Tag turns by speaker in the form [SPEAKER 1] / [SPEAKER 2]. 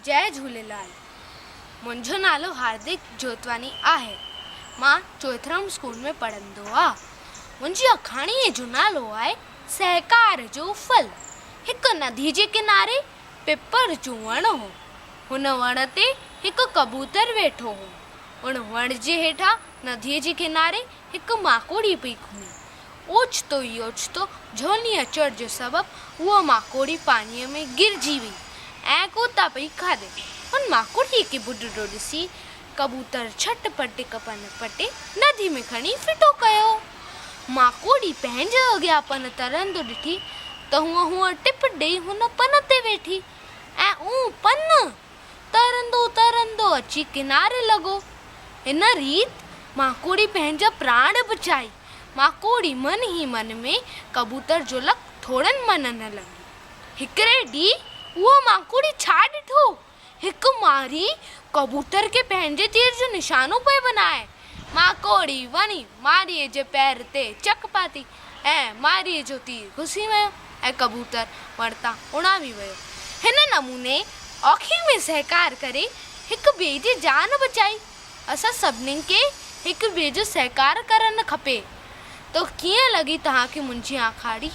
[SPEAKER 1] جئي جهوليلال. منهنجو نالو هاردڪ جوتواڻي آهي. مان چوئٿرام اسڪول ۾ پڙهندو آ. منهنجي آکاڻيء جو نالو آهي سهڪار جو ڦل. هڪ نديء جي ڪناري پپر جو وڻ هو. هن وڻ تي هڪ ڪبوتر ويٺو هو. ان وڻ جي هيٺان نديء جي ڪناري هڪ ماڪوڙي پئي گهمي. اوچتو ئي اوچتو جهوني اچڻ جو سبب هوء ماڪوڙي پاڻيء ۾ گرجي وئي ۽ غوطا پئي کاڌي. هن ماڪوڙيء کي ٻڏندو ڏسي ڪبوتر جهٽ پٽ هڪ پن پٽي ندي ۾ کڻي ڦٽو ڪيو. ماڪوڙي پنهنجي اڳيان پن ترندو ڏٺي ته هوء هونء ٽپ ڏيئي هن پن تي ويٺي ۽ اهو پن ترندو ترندو اچي ڪناري لڳو. هن ريت ماڪوڙي پنهنجا پراڻ بچائي. ماڪوڙي من ئي من ۾ ڪبوتر جو لک ٿورن مڃڻ لڳي. هڪڙي ڏينهن اها ماڪوڙي ڇا ڏٺو، هڪ ماري ڪبوتر کي پنهنجي تير جو نشانو پئي بنائي. ماڪوڙي وڃي ماريء جي پير تي چڪ پاتي ۽ ماريء جو تير گهسي ويو ۽ ڪبوتر وڻ تان اڏامي ويو. هن نموني اوکي ۾ سهڪار ڪري هڪ ٻئي جي جان بچائي. اسان سڀني کي هڪ ٻئي جو سهڪار ڪرڻ کپي. تو ڪيئن لڳي توهان کي منهنجي آکاڻي؟